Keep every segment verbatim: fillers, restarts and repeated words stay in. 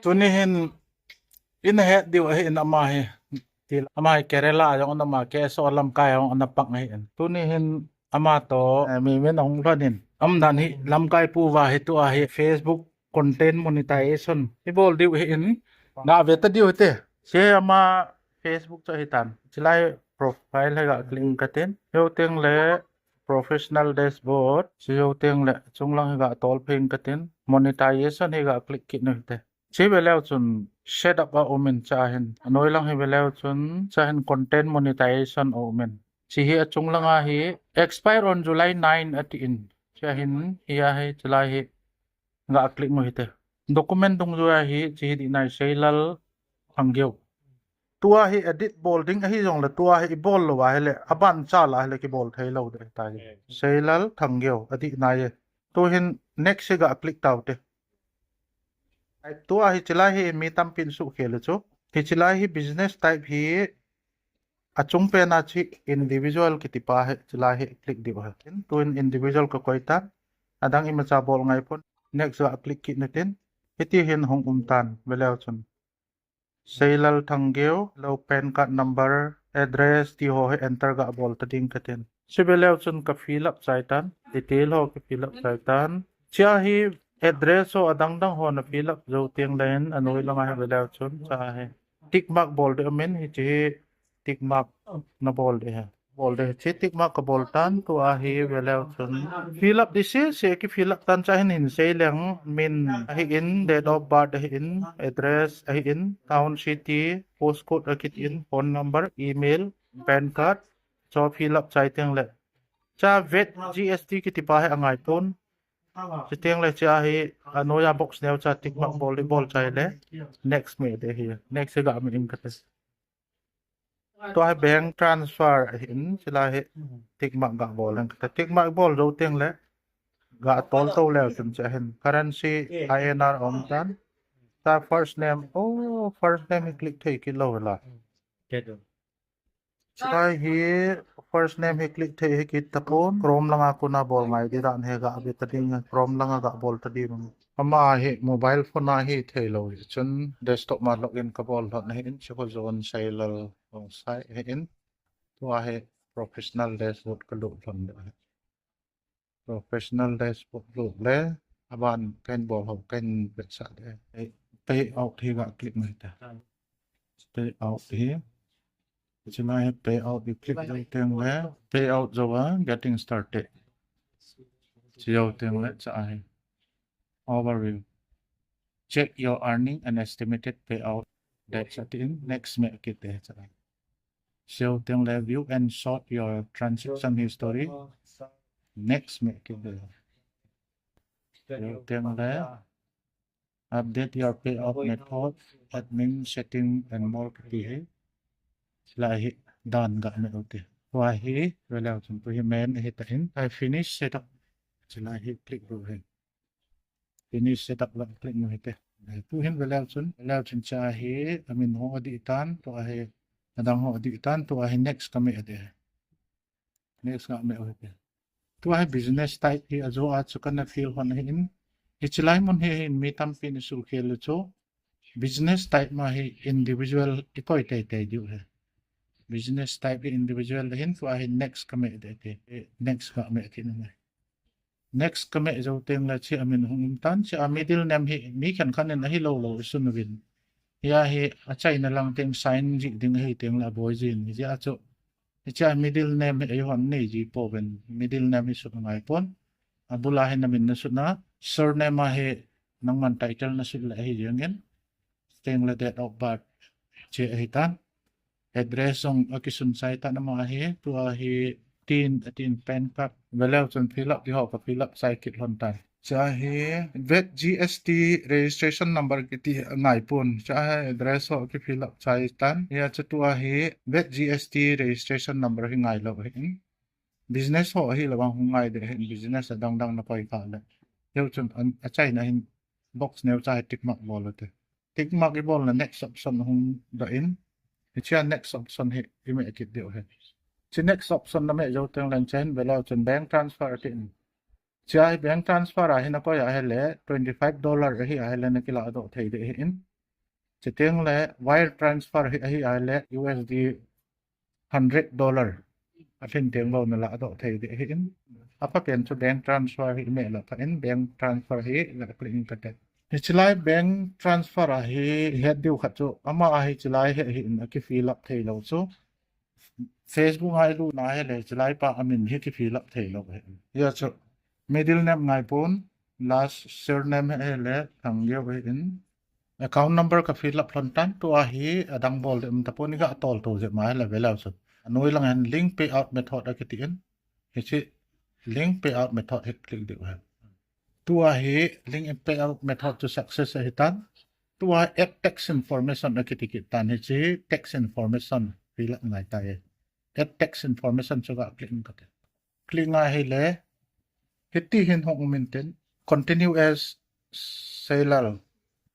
Tuni hin ina het diu ahi in ama hi. Til ama hi Kerala a jong ana um a, K S O lamkai a jong ana pang ahi in. Tuni hin ama toh, eh, mi min ahung lhon in. Aum dan hi lamkai pu va hi tua hi Facebook content monetization. Hi bol diu ahi in. Ga ve ta diu hite. Hiche ama Facebook chu ahi tan. Chilai profile hi ga click ka tin. Hiu teng le professional dashboard. Hiu teng le chunglang hi ga tol pheng ka tin. Monetization hi ga click kit nu hite. Chi ve leu chun setup a um in cha hin. Anoi lang hi ve leu chun cha hin content monetization a um in. Chi hi achung langa hi expire on July nine ati in. Cha hin hi a hi chilai hi ga click nu hite. Document dungjui a hi chi hi di nai Seilal Thangeo. Tua hi edit bol ding ahi jong le tua hi i bol lou a hi le aban cha la hi le kibol thei lou de ta hi. Seilal Thangeo ati nai e. Tu hin next hi ga click tau te. Ai, tua hi chilai hi mi tampin suhkhel u chu. Hi chilai hi business type hi achung pen a chi individual kiti pa hi chilai hi click diu ahi. Tuin individual ka koi tan. Adang imacha bol ngai pon. Next a click kit nu tin. Hiti hin hung um tan. Ve leu chun. Seilal Thangeo, lou pan card number, address, ti ho hi enter ga bol ta ding ka tin. Chi ve leu chun ka fill up chai tan, detail ho ka fill up chai tan. Chia hi address ho adang dang ho na fill up jou teng le in anoi langa hi ve leu chun cha hi. Tick mark bol de amin hi chi hi tick mark na bol de hi. Bol de hi chi tick mark ka bol tan tua hi ve leu chun. Fill up di sese ki fill up tan cha hin hin sei leng min ahi in, date of birth ahi in, address ahi in, town, city, postcode akiti in, phone number, email, pan card, cho fill up chai teng le. Cha vet G S T kiti pa hi angai pon. Chi teng le cha hi anoi a box neo cha tick mark bol di bol chai le. Next me de hi. Next hi ga me in ka te. Tua hi bank transfer ahi in, chilai hi tick mark ga bol in ka te. Tick mark bol jou teng le ga tol to leu chun cha hin. Currency I N R um tan. Ta first name, oh, first name hi click thei kit lou la. Chilai hi first name hi click thei hi kit tapon. Chrome langa kona bol ngai di dan hi ga ve ta ding. Chrome langa ga bol ta ding. Ama hi mobile phone a hi thei lou hi chun desktop ma login ka bol lhon ahi in, chi ho jon Seilal Vongsai ahi in. Tua hi professional dashboard ka lut lhon de. Professional dashboard lut le aban ken bol ho ken vetsah de. Ei, payout hi ga click mai ta. Payout hi. Chilai hi payout hi click jou teng le payout jou a getting started. Chi jou teng le cha hi. Overview. Check your earning and estimated payout. That's a thing. Next me kit de cha. Chi jou teng le view and sort your transaction history. Next me kit de. Chi jou teng le update your payout method, admin setting and more kiti hi. Chilai hi dan ga me u te. Tua hi ve leu chun tu hi main hi ta in. I finish setup. Chilai hi click u hi. Finish setup la click nu hite. Tu hin ve leu chun, ve leu chun cha hi amin ho adih tan, tua hi adang ho adih tan, tua hi next ka me de. Next nga me u hite. Tua hi business type hi ajo a chu kana fill hon ahi in. Hi chilai mun hi hin mi tampi ni suhkhel u chu. Business type ma hi individual i koi tei tei diu hi. Business type hi individual hin tua hi next ka me de te. Next nga me kit nu. Next ka me jou teng le chi amin hung um tan, chi a middle name hi mi khen khan in ahi lou lou i sun uvin. Hi a hi achaina lang teng sign ji ding ahi teng le aboi ji in hi a chu. Hi chi a middle name hi ei hon nei ji pouvin, middle name hi sun ngai pon. Abul a hi na min na sun a, surname a hi nangman title na sun le ahi jeng in. Teng le date of birth chi ahi tan. Address jong akisun chai tan ama hi, tua hi tin, a tin pan card. Ve leu chun fill up di ho ka fill up chai kit lhon tan. Cha hi vet G S T registration number kiti ngai pon. Cha hi address ho ki fill up chai tan. Hi a chu tua hi vet G S T registration number hi ngai lou hi. Business ho ahi lou vang hung ngai de hi, business adang dang na koi kha le. Hiu chun an, achaina hin box neo cha hi tick mark bol u te. Tick mark i bol na next option hung da in. Hi chia next option hi i me kit diu hi. Chi next option na me jou teng leng chen ve leu chun bank transfer ti in. Chia hi bank transfer a hi nakoi ahile twenty five dollar ahi ahile nakiladoh thei ding ahin. Chuteng le wire transfer hi ahi ahile U S D hundred dollar alhin teng bou naladoh thei ding ahin. Aphapen chu bank transfer hi imeh lah pha in, bank transfer hi la click in kate. Hiche lai bank transfer a hi het diu khat chu ama a hiche lai hi ahin akifill up thei lou chu. Facebook a ilut na ahile hiche lai pa amin hi kifill up thei lou ahi. Hia chu middle name ngai pon, last surname hi ahile Thangeo ahin. Account number ka fill up lhon tan, tua hi adang bol ding um tapon, iga tol to jep ma ahile veleu chu. Anoi lang hin link payout method akiti in. Hiche link payout method hi click diu ahi. Tua hi link payout method chu success ahitan. Tua add tax information akiti kit tan, hiche tax information fill up ngai tai. Add tax information chu ga click in kate. Click nga ahile, hiti hin hung um intin, continue as seller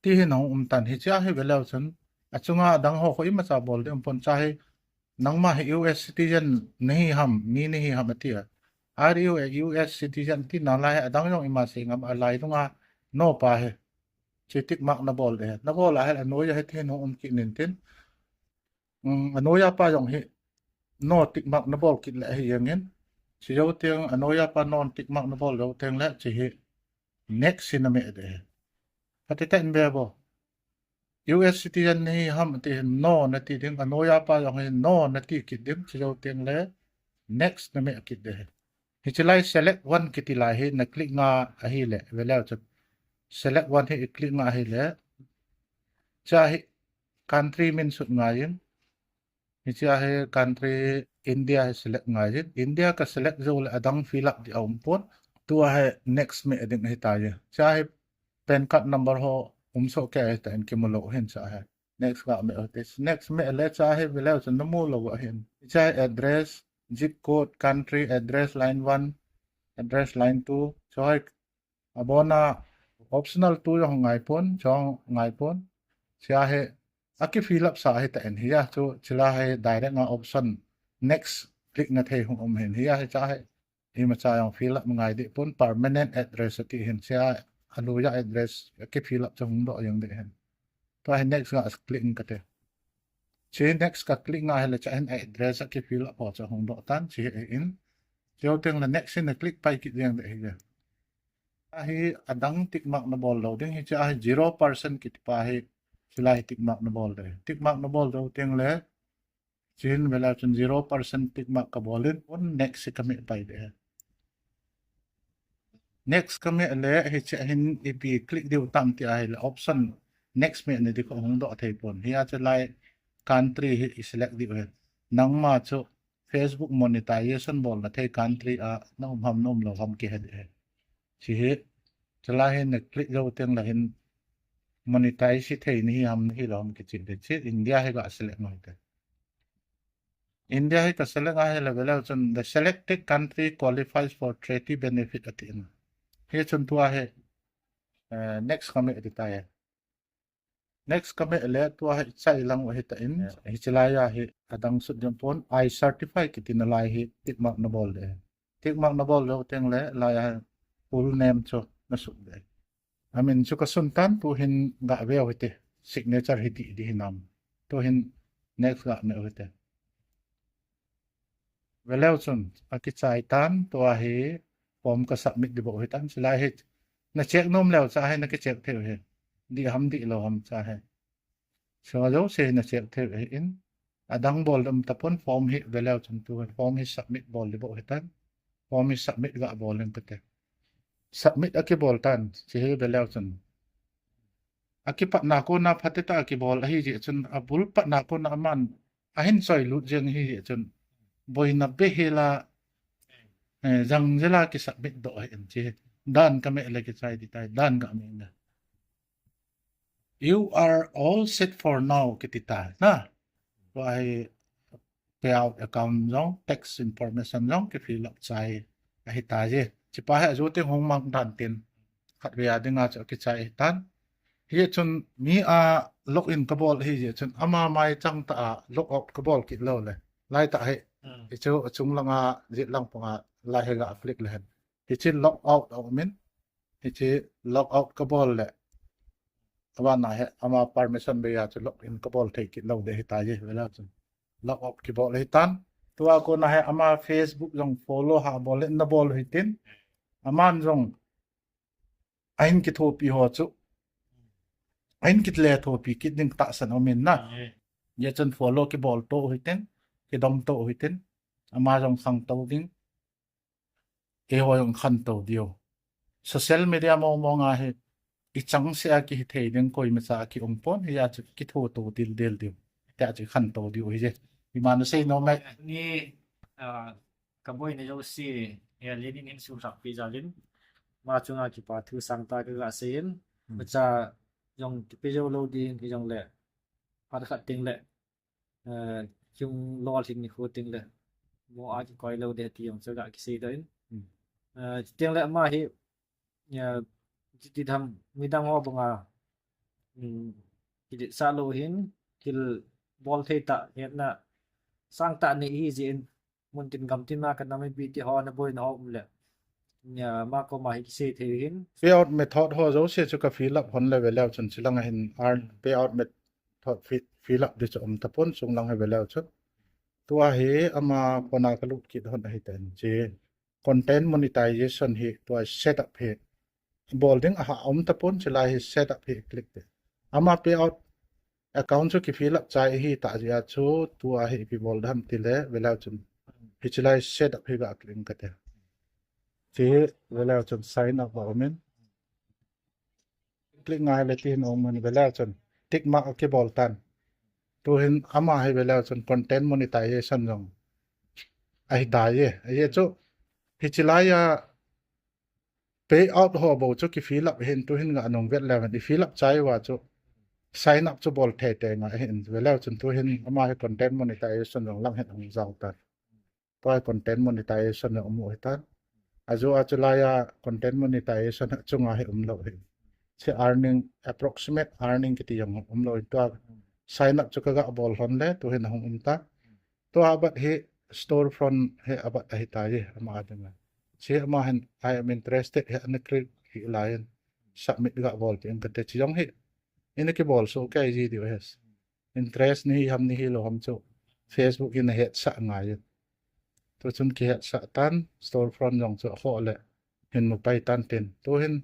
ti hin hung um tan, hichea hi veleu chun, achunga adang ho khu imacha bol ding um pon, cha hi, nangma hi U S citizen nahi ham, mi nahi ham atia. Are you a U S citizen ti nalai hi adang jong ima sei ngam, alai dunga no pa hi. Chu tick mark nabol ding ahi. Nabol ahile anoiya hiti hin hung um kit intin. Um, anoiya pa jong hi no tick mark nabol kit le ahi jengin. Chujou teng anoiya pa no tick mark nabol jou teng le chu hi next hi nameh ding ahi. Kati ta in be bo. U S citizen nahi ham ti hin no nati ding, anoiya pa jong hi no nati kit ding, chujou teng le next nameh kit ding ahi. Hiche lai select one kiti lai hi na click nga ahile, veleu chu select one hi i click nga ahile, cha hi country min sut ngai in, hichea hi country India hi select ngai in, India ka select jou le adang fill up ding aum pon, tua hi next meh ding ahitai. Cha hi PAN card number ho um soh kei ahitan kimu lou hin cha hi. Next ga meh u hite. Next meh le cha hi veleu chun namu lou ahin. Cha hi address, zip code, country, address line one, address line two. Cha hi abona optional tu jong ngai pon, jong ngai pon. Cha hi akifill up sa ahitan, hia chu chila hi direct nga option next click na thei hung um hin, hia hi cha hi imacha jong fill up ngai ding pon, permanent address ati hin, cha hi aloiya address akifill up chu hung doh jeng ding hin. Tua hi next nga click in kate. Chu next ka click nga ahile cha hin address akifill up ho chu hung doh tan, chu hi in. Chujou teng le next in na click pai kit jeng ding ahi. Ahi adang tick mark nabol lou ding, hiche ahi zero percent kiti pa hi, chulai hi tick mark nabol ding. Tick mark nabol jou teng le, chu hin veleu chun zero percent tick mark kabol in, pon next hi kameh pai ding ahi. Next kameh le, hiche hin ipi click diu tam ti ahile option next meh na ding khu hung doh thei pon. Hia chulai country hi i select diu ahi. Nangma chu Facebook monetization bolna thei country a na um ham na um lou ham kihe ding ahi. Chu hi, chulai hin na click jou teng le hin monetize hi thei nahi ham nahi lou ham kiche ding, chu India hi ga select ngai te. India hi ka select nga ahile veleu chun the selected country qualifies for treaty benefit ati in. Hichun tua hi, eh, next kameh ding tai. Next kameh le tua hi chai lang u ahitan. Hiche laiya hi adang sut ding pon, I certify kiti na lai hi tick mark nabol ding. Tick mark nabol jou teng le laiya hi full name chu nasut ding. Amin chu kasun tan, tu hin ga ve u hite. Signature hi ti ding hinam. Tu hin next ga meh u hite. Veleu chun akichai tan, tua hi form ka submit ding bou ahitan, chulai hi na check nom leu cha hi na ki check thei u ahi. Dih ham dih lou ham cha hi. Chua jouse hi na check thei u ahin. Adang bol ding um tapon, form hi veleu chun tu form hi submit bol ding bou ahitan. Form hi submit ga bol in kate. Submit akibol tan, chu hi veleu chun. Akipatna kona phatah a kibol ahi jeh chun, abul patna kona aman ahin choi lut jeng ahi jeh chun, boina behela, eh, jang jela ki submit doh ahi in, chu dan kameh le kichai ding tai, dan kameh le. You are all set for now kiti tai na. Tua hi payout account jong, tax information jong ki fill up chai ahitai. Chupa hi ajou teng hung mang dan tin, khatvei a dinga chu akichai ahitan. Hichun mi a log in kabol ahi jeh chun ama mai chang tah a log out kabol kit lou le, laitah hi, hmm, hichu achung langa, jet lang panga lai hi ga click le hen. Hiche log out a um in. Hiche log out kabol le. Abana hi ama permission beiya chu log in kabol thei kit lou ding ahitai, veleu chun. Log out kibol ahitan. Tua kona hi ama Facebook jong follow ha bol le nabol u hitin. Aman jong ahin kithopi ho chu. Ahin kile thopi kit ding tahsan um in na. Hijeh chun follow kibol to u hitin. Kidong to u hitin. Ama jong khangtou ding. Keiho jong khantou diu. Social media mong mong a hi ichangseh a kihithei ding koimacha kium pon, hijeh chun kithoto dildel diu. Tia chu khantou diu hije. Ima nasei nom e. Ni, ah, kaboina jouse, eh, Lenin in sumsah pi jal in. Ama chunga kipa thu sangtah kaga sei in. Hmm. Macha jong kipe jou lou ding, hijongle. Phat khat teng le. Eh, chung lolhing nikho teng le. Mo a kikoi lou ding ti jong chu ga kisei doh in. Hmm. Eh, chuteng le ama hi, eh, chuti tham midang ho banga, um, kiditsah lou hin, thil bol thei tah, hetna sangtah nei hijeh in, muntin gamtin a kanam mipi te ho naboina ho um le. Ama koma hi kisei thei hin. Payout method ho jouse chu ka fill up hon le veleu chun chulanga hin earn payout method fi-, fill up ding chu um tapon chunglang hi veleu chun. Tua hi ama kona kalut kit hon ahitan. Hiche content monetization hi tua setup hi bol ding aha um tapon, chulai hi setup hi click te. Ama payout account chu kifill up chai ahitah jeh a chu tua hi ipi bol ding ham tile veleu chun. Hiche lai setup hi ga click kate. Hiche veleu chun sign up a um in. Click ngai le ti hin um in veleu chun. Tick mark akibol tan. Tu hin ama hi veleu chun content monetization jong ahitai. Ajeh chu hiche lai a payout ho bou chu kifill up hin tu hin ga nung vet leu hin ifill up chai uva chu sign up chu bol thei thei ngai hin veleu chun tu hin ama hi content monetization jong lang hin hung jao tan. Tua content monetization a um u hitan. Ajou a chulai a content monetization chunga hi um lou hi. Hiche earning, approximate earning kiti jong um lou hi tua sign up chu kaga bol hon le tu hin ahung um ta. Tua abat hi storefront hi abat ahitai ama dinga. Hiche ama hin I am interested hi ana click hi lai in submit ga bol ti in kate hiche jong hi. Ina kibol soh kei ji diu hi. Interest nahi ham nahi lou ham chu Facebook in ahetsah ngai in. Tu chun kihetsah tan storefront jong chu akhoh le hin mu pai tan tin. Tu hin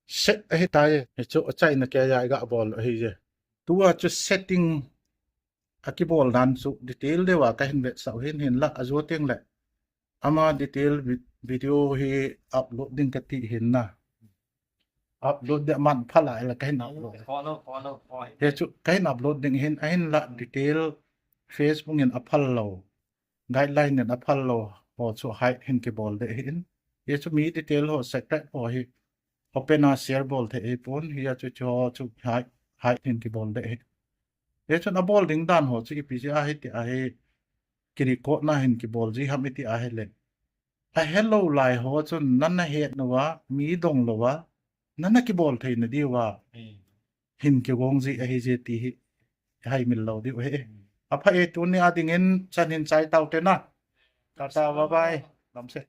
set ahitai. Hichu achaina keiya iga bol u ahije. Tua chu setting akibol dan chu detail deuva kahin vetsah u hin hinla ajou teng le. Ama detail vi-, video hi upload ding kati hin na. Upload ding man phala ila kahin upload. Follow, follow, follow. Hichu kahin upload ding hin, ahinla detail Facebook in aphal lou. Guideline in aphal lou. Ho chu hide hin kibol ding hin. Hichu mi detail ho secret ho hi. Open a share bol thei hi pon. Hichu chu ho chu hide, hide hin kibol ding hi. Hichun abol ding dan ho chu ipi jeh ahi ti ahi. Kirecord na hin kibol ji ham iti ahile. Ahelou lai ho chun nana het nauva, mi dong louva, nana kibol thei na diuva. Hmm. Hin kigong ji ahije ti hi. Haimil lou diu ahi. Hmm. Apha e tuni a dingin chan hin chai tau te na. Tata, bye bye. Lamse.